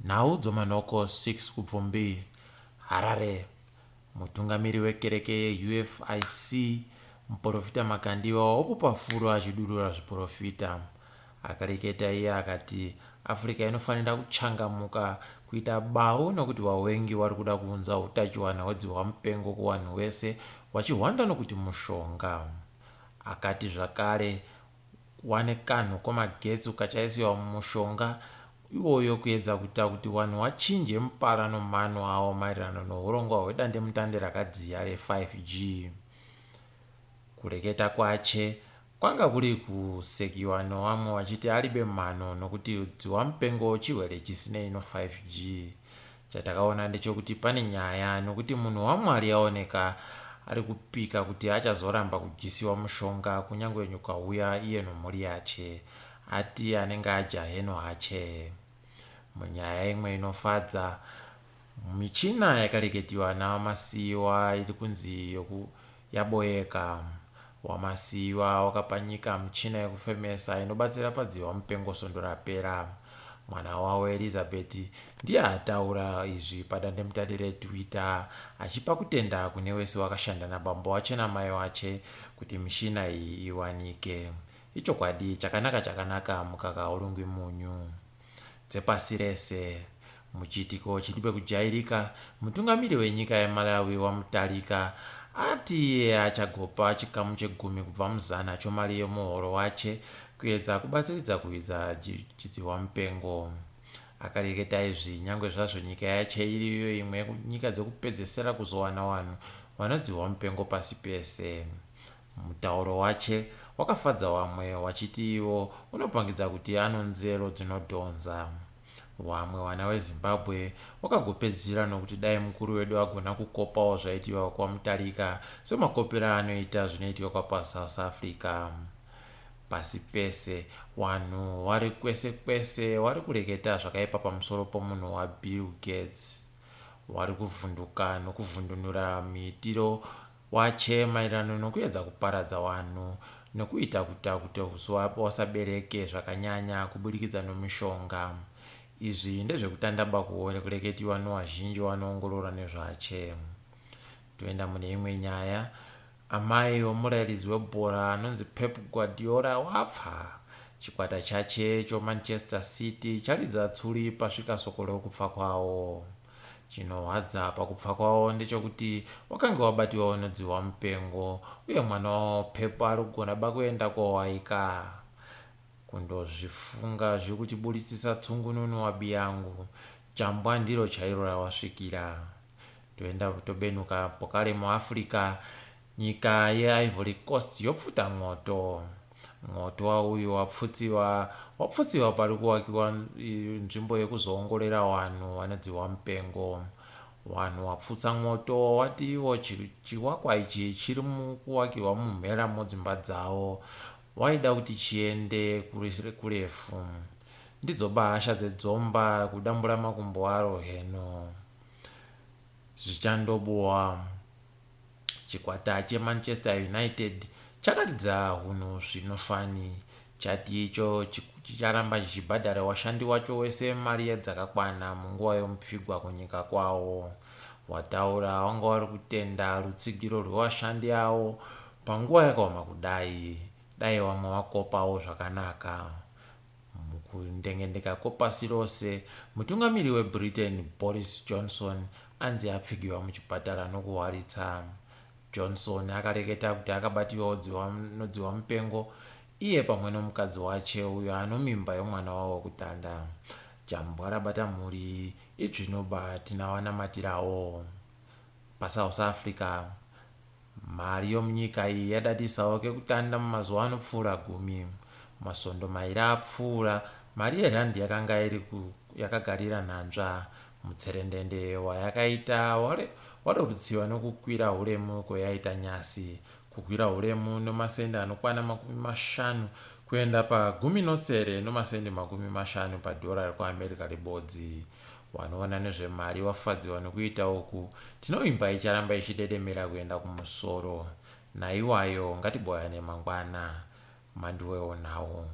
Nhau dzomanhoko 6 Kubvumbi, Harare. Mutungamiri wekereke yeUFIC, Muporofita Makandiwa wopupa furo achidurura zviporofita. Akareketa iye akati Africa inofanira kuchangamuka kuita bau nokuti vawengi vari kuda kuunza hutachiwana hwedzihwamupengo kuvanhu vese vachihwanda nokuti mushonga. Akati zvakare wane kanhu komagetsi kachaisiwa mumushonga iwoyo kuedza kuita kuti vanhu vachinje mupara nomano avo maererano nohurongwa hwedandemutande rakadziya re5G. Kureketa kwache kwanga kuri kusekiwa nowamwe vachiti alibe mano nokuti dziwamupengo chirwere chisinei no5G. Chatakaona ndechokuti pane nyaya nokuti munhu waMwari aoneka ari kupika kuti achazoramba kudyisiwa mushonga kunyange ukauya iye nomhuri yache. Ati anenge adya heno hache. Munyaya imwe inofadza, michina yakareketiwa naVaMasiyiwa iri kunzi yoku yaboyeka. WaMasiyiwa wakapa nyika michina yekufemesa inobatsira padzihwa mupengo svondo rapera. Mwana wavo Elizabeth ndiye ataura izvi padandemutande reTwitter achipa kutenda kune wese wakashanda nabambo wache namai wache kuti mishina iyi iwanike. Ichokwadi chakanaka chakanaka mukaka haurungwi munyu. Dzepasi rese. Muchiitiko chiri pekujairika, mutungamiri wenyika yeMalawi waMutarika ati iye achagopa chikamu chegumi kubva muzana chomari yemuhoro wache kuedza kubatsiridza kuvidza chidzihwa mupengo. Akareketa izvi nyangwe zvazvo nyika yache iriyo imwe yenyika dzekupedzesera kuzowana vanhu vanodzihwa mupengo pasi pese. Mutauro wache wakafadza wamwe wachiti iwo unopangidza kuti anonzero dzinodhonza. Wamwe wana weZimbabwe wakagopedzisira nokuti dai mukuru wedu agona kukopawo zvaitiwa kwaMutarika semakopero aanoita zvinoitiwa kwapaSouth Africa. Pasi pese wanhu wari kwese kwese wari kureketa zvakaipa pamusoro pomunhu waBill Gates. Wari kuvhunduka nokuvhundunura muitiro wache maererano nokuedza kuparadza wanhu nokuita kuita kuti wasabereke zvakanyanya kuburikidza nomishonga. Izvi ndezvekutandaba kureketiwa nowazhinji wanoongorora nezvache. Toenda mune imwe nyaya. Amai womurairidzi webhora anonzi Pep Guardiola wapfa. Chikwata chache choManchester City charidza tsuri pasvika soko rokupfa kwawo. Chinohwadza pakupfa kwawo ndechokuti wakange wabatiwawo nodzihwa mupengo uye mwana wawo Pep ari kugona bakuenda kowaika. Kundozvifunga zviri kutiburitsisa tsungununu wabiyangu. Jambwa ndiro chairo rawasvikira. Toenda tobenuka pokare muAfrica nyika yeIvory Coast yopfuta mwoto. Mwoto uyu wapfutsiwa wapfutsiwa pari kuwakiwa nzvimbo yekuzoongorora vanhu vanodzihwa mupengo. Vanhu wapfutsa mwoto wati ivo chiwakwa ichi chiri kuwakiwa mumhera modzimba dzavo waida kuti chiende kurefu. Ndidzo bahasha dzedzomba kudambura makumbo aro heno. Zvichandobowa. Chikwata cheManchester United charatidza hunhu zvinofani. Chati icho chicharamba chichibhadhara washandi wacho wese mari dzakakwana munguva yomupfigwa kunyika kwawo. Wataura wanga wari kutenda rutsigiro rwevashandi avo panguva yakaoma kudai. Dai vamwe vakopawo zvakanaka. Mukundengendeka kwepasi rose, mutungamiri weBritain Boris Johnson anzi apfigiwa muchipatara nokuhwaritsa. Johnson akareketa kuti akabatiwawo nodzihwa mupengo iye pamwe nomukadzi wache uyo anomimba yomwana wavo wekutanda. Jambwa rabata mhuri idzvinoba tinavanamatirawo. PaSouth Africa mari yomunyika iyi yadadisawo kekutanda mumazuva anopfuura gumi. Masvondo mairi apfuura mari yerandi yakanga iri yakagarira nhanzva. Mutserendende wayakaita warerutsiwa nokukwira huremu kweyaita nyasi. Kukwira huremu nomasendi anokwana 50 kuenda pa16 nomasendi 50 padhora rekuAmerica ribodzi. Wanoona nezvemari wafadziwa nokuita uku tinovimba icharamba ichidedemera kuenda kumusoro. Naiwayo ngatiboyane mangwana. Mandiwewo nhau.